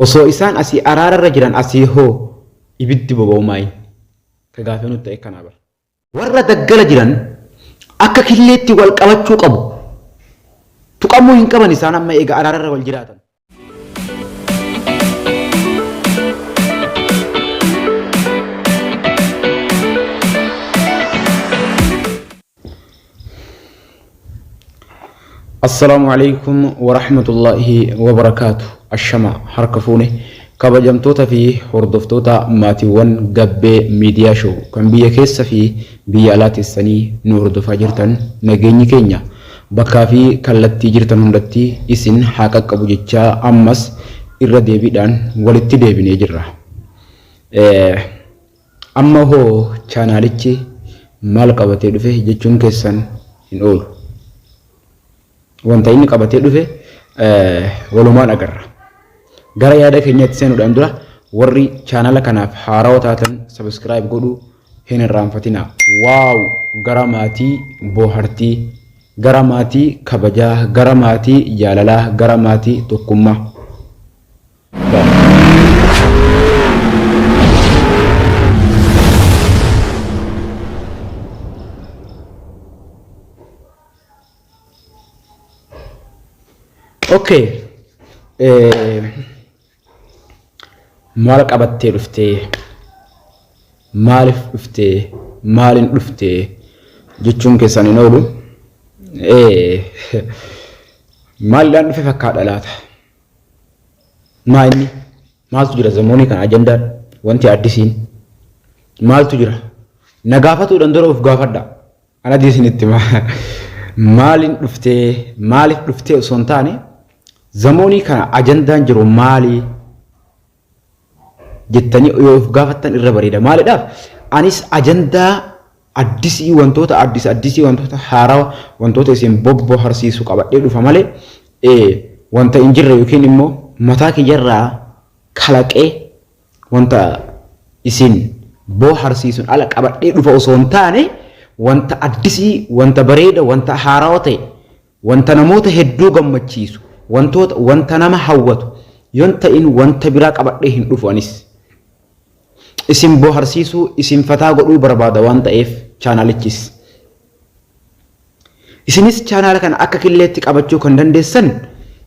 Osoo isaan asii araararra jiran asii hoo ibiddi boba'u maayin? Ka gaafii nutti ta'e kanaa bar. Warra daggala jiran akka killeetti wal qabachuu qabu. Tuqamuu hin qaban isaan amma eega araararra wal jiraatan. Assalaamu alaikum warahmatullaahi wabarakaatu. Ashama harka fuune kabajamtoota fi hordoftoota maatiiwwan Gabbee Miidiyaa Show kan biyya keessa fi biyya alaa teessanii nu hordofaa jirtan, nageenyi keenya bakkaa fi kallattii jirtan hundatti isin haa qaqqabu jechaa, ammas irra deebiidhaan walitti deebinee jirra. Amma hoo chaanaalichi maal qabatee dhufe jechuun keessan hin oolu. Wanta inni qabatee dhufe walumaan agarra. Gara yaada keenyaatti seenuudhaan dura, warri chaanaala kanaaf haarawaa taatan subscribe godhuu hin irraanfatinaa. Waaw, gara maatii boohartii, gara maatii kabajaa, gara maatii jaalalaa, gara maatii tokkummaa. Okay. Maal qabattee dhuftee? Maaliif dhuftee? Maaliin dhuftee? Jechuun keessan hin oolu. Maaliidhaan dhufe fakkaadha laata? Maa inni? Maaltu jira zamoonii kana ajandaan? Wanti addisiin maaltu jira? Na gaafatuudhaan dura of gaafadha. Ana isinitti maaliin dhuftee, maaliif dhuftee osoo hin taane, zamoonii kana ajandaan jiru maali jettanii yoo of gaafattan irra bareeda. Maaliidhaaf? Anis ajandaa addisii, wantoota addis addisii, wantoota haarawa, wantoota isin bobboharsiisu qabadhee dhufa malee, wanta hin jirre yookiin immoo mataa kiyyarraa kalaqee wanta isin booharsiisuun ala qabadhee dhufa osoo hin taane, wanta addisii, wanta bareeda, wanta haarawa ta'e, wanta namoota hedduu gammachiisu, wantoota wanta nama hawwatu yoon ta'in wanta biraa qabadhee hin dhufu anis. Isin booharsiisuu, isin fataa godhuu barbaada waan ta'eef chaanaalichis. Isinis chaanaala kana akka killeetti qabachuu kan dandeessan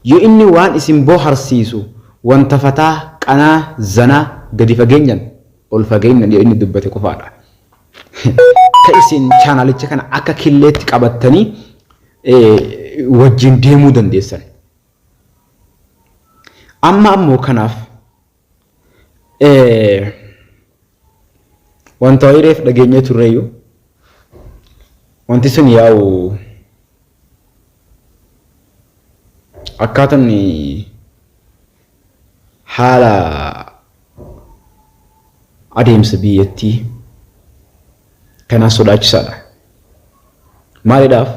yoo inni waan isin booharsiisu, wanta fataa, qanaa, zanaa gadi fageenyan ol fageenyan yoo inni dubbate qofaadha. Ka isin chaanaalicha kana akka killeetti qabattanii wajjin deemuu dandeessan. Amma ammoo kanaaf wanta wayii reef dhageenyee turreeyyuu, wanti sun yaa'u akkaataan haala adeemsa biyyattii kanaa sodaachisaadha. Maaliidhaaf?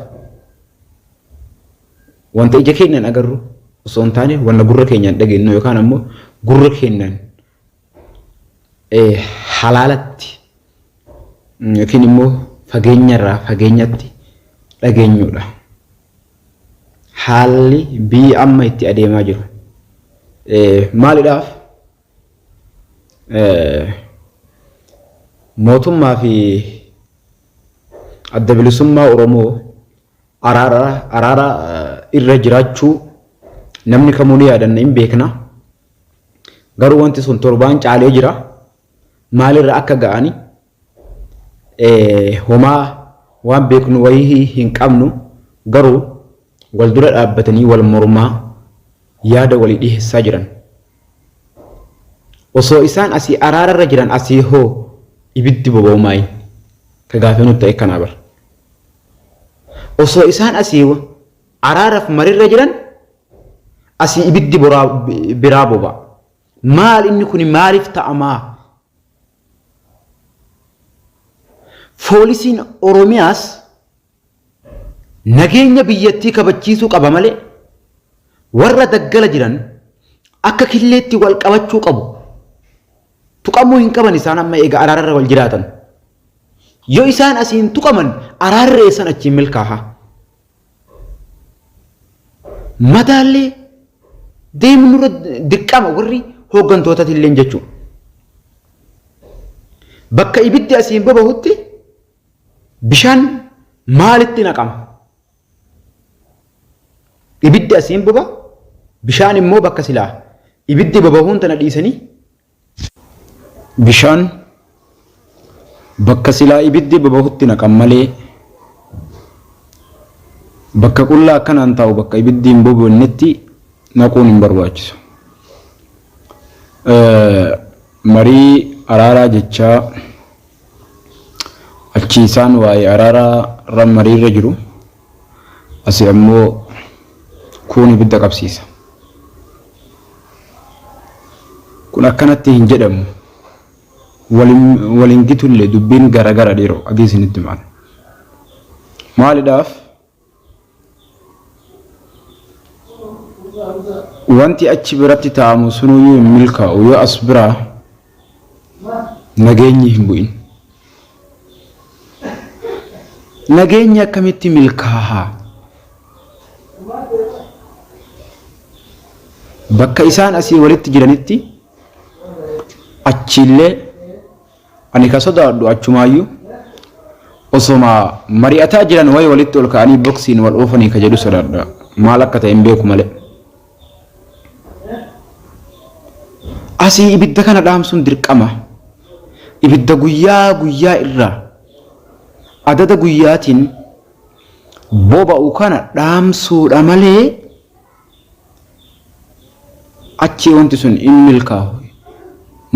Wanta ija keenyaan agarru osoo hin taane, wanta gurra keenyaan dhageenyu yookaan ammoo gurra keenyaan halaalatti yookiin immoo fageenyarraa fageenyatti dhageenyudha. Haalli biyyi amma itti adeemaa jiru. Maaliidhaaf? Mootummaa fi Adda Bilisummaa Oromoo araara irra jiraachuu namni kamuu ni yaadanna, hin beekna. Garuu wanti sun torbaan caalee jira. Maalirra akka ga'ani homaa waan beeknu wayii hin qabnu, garuu wal dura dhaabbatanii wal mormaa yaada walii dhiheessaa jiran. Osoo isaan asii araararra jiran asii hoo ibiddi boba'u maayin? Ka gaafii nutti ta'e kanaa bar. Osoo isaan asii araaraaf marirra jiran asii ibiddi biraa boba'a. Maal inni kun, maaliif ta'amaa? Poolisiin Oromiyaas nageenya biyyattii kabachiisuu qaba malee, warra daggala jiran akka killeetti wal qabachuu qabu. Tuqamuu hin qaban isaan amma eega araararra wal jiraatan. Yoo isaan asiin tuqaman, araarri eessan achiin milkaaha? Madaallee deemnurra dirqama warri hooggantootatilleen jechuudha. Bakka ibiddi asiin bobahutti bishaan maalitti naqama? Ibiddi asiin boba, bishaan immoo bakka silaa ibiddi bobahuun tana dhiisanii bishaan bakka silaa ibiddi bobahutti naqan malee bakka qullaa akkanaan taa'u bakka ibiddi hin bobannetti naquun hin barbaachisu. Marii araaraa jechaa achi isaan waa'ee araaraa irra mariirra jiru. Asi ammoo kuun ibidda qabsiisa. Kun akkanatti hin jedhamu. Wal hin gitullee dubbiin garagara dhiiroo adii isinitti maal. Maalidhaaf wanti achi biratti ta'amu sunuyyuu hin milkaa'u yoo as biraa nageenyi hin bu'in. Nageenyi akkamitti milkaaha? Bakka isaan asii walitti jiranitti achiillee ani ka sodaadhu achumaayyuu osoma mari'ataa jiran wayi walitti ol ka'anii boksiin wal oofanii ka jedhu sodaadha. Maal akka ta'e hin beeku malee. Asii ibidda kana dhaamsuun dirqama. Ibidda guyyaa guyyaa irraa adada guyyaatiin boba'u kana dhaamsuudha malee achii wanti sun hin milkaa'u.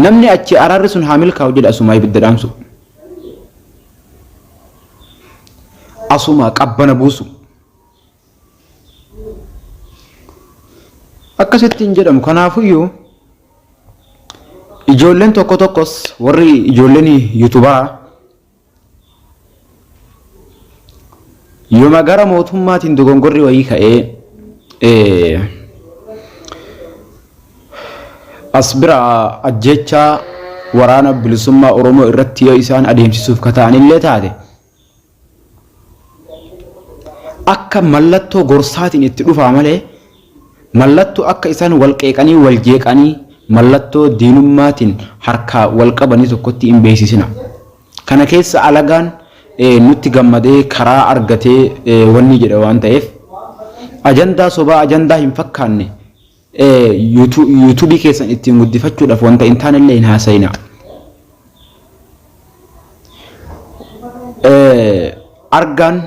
Namni achii araarri sun haa milkaa'u jedha asumaa ibidda dhaamsu. Asuma qabbana buusu. Akkasitti hin jedhamu. Kanaafuyyuu ijoolleen tokko tokkos warri ijoolleen yuutubaraa yooma gara mootummaatiin dogongorri wayii ka'ee as bira ajjeechaa waraana bilisummaa Oromoo irratti yoo isaan adeemsisuuf kata'anillee taate akka mallattoo gorsaatiin itti dhufaa malee mallattoo akka isaan wal qeeqanii wal jeeqanii mallattoo diinummaatiin harkaa wal qabanii tokkotti hin beeksisina. Kana keessa alagaan nutti gammadee karaa argatee wanni jedha waan ta'eef ajandaa sobaa ajandaa hin fakkaanne yuutuubii keessan ittiin guddifachuudhaaf wanta hin taanellee hin haasa'ina. Argaan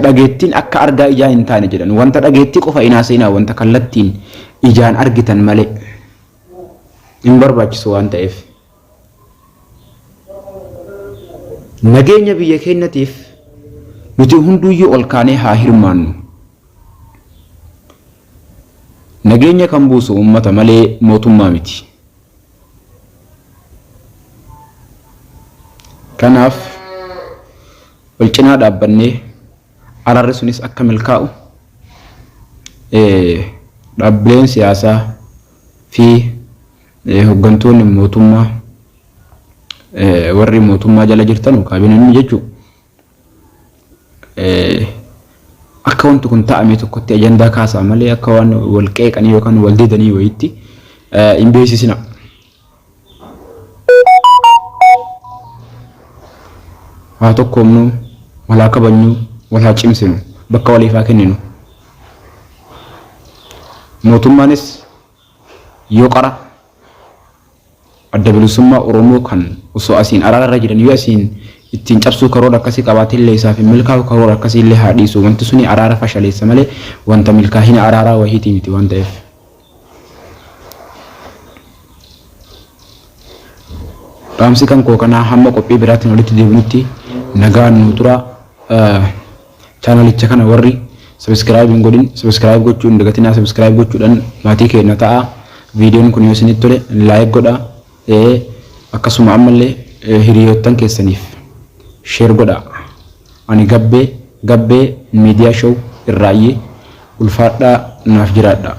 dhageettiin akka argaa ijaa hin taane jedhan wanta dhageettii qofa hin haasa'inaa wanta kallattiin ijaan argitan malee hin barbaachisu waan ta'eef. Nageenya biyya keenyatiif nuti hunduuyyuu ol kaanee haa hirmaannu. Nageenya kan buusu uummata malee mootummaa miti. Kanaaf wal cinaa dhaabbannee araarri sunis akka milkaa'u dhaabbileen siyaasaa fi hoggantoonni mootummaa warri mootummaa jala jirtanu kaabinoonni jechuun akka wanti kun ta'ame tokkotti ajandaa kaasaa malee akka waan wal qeeqanii yookaan wal didanii wayiitti hin beeksisina. Haa tokkoomnu, wal haa kabajnu, wal haa cimsinu, bakka waliif haa kenninu. Mootummaanis yoo qara Adda Bilisummaa Oromoo kan osoo asiin araara irra jiran yoo asiin ittiin cabsuu karoora akkasii qabaate illee isaaf hin milkaa'u karoora akkasii illee haa dhiisu wanti suni araara fashaleessa malee wanta milkaahina araaraa wahiitii miti waan ta'eef. Dhaamsi kan koo kanaa hamma qophii biraatiin walitti deebinutti nagaan nuu tura. Chaanalicha kana warri subscribe hin godhin subscribe gochuu hin dagatinaa subscribe gochuudhaan maatii keenya ta'a. Viidiyoon kun yoo isinitti tole like godhaa. Akkasuma ammallee hiriyoottan keessaniif share godhaa. Ani Gabbee Gabbee Media Show irraayyii ulfaadhaa naaf jiraadhaa.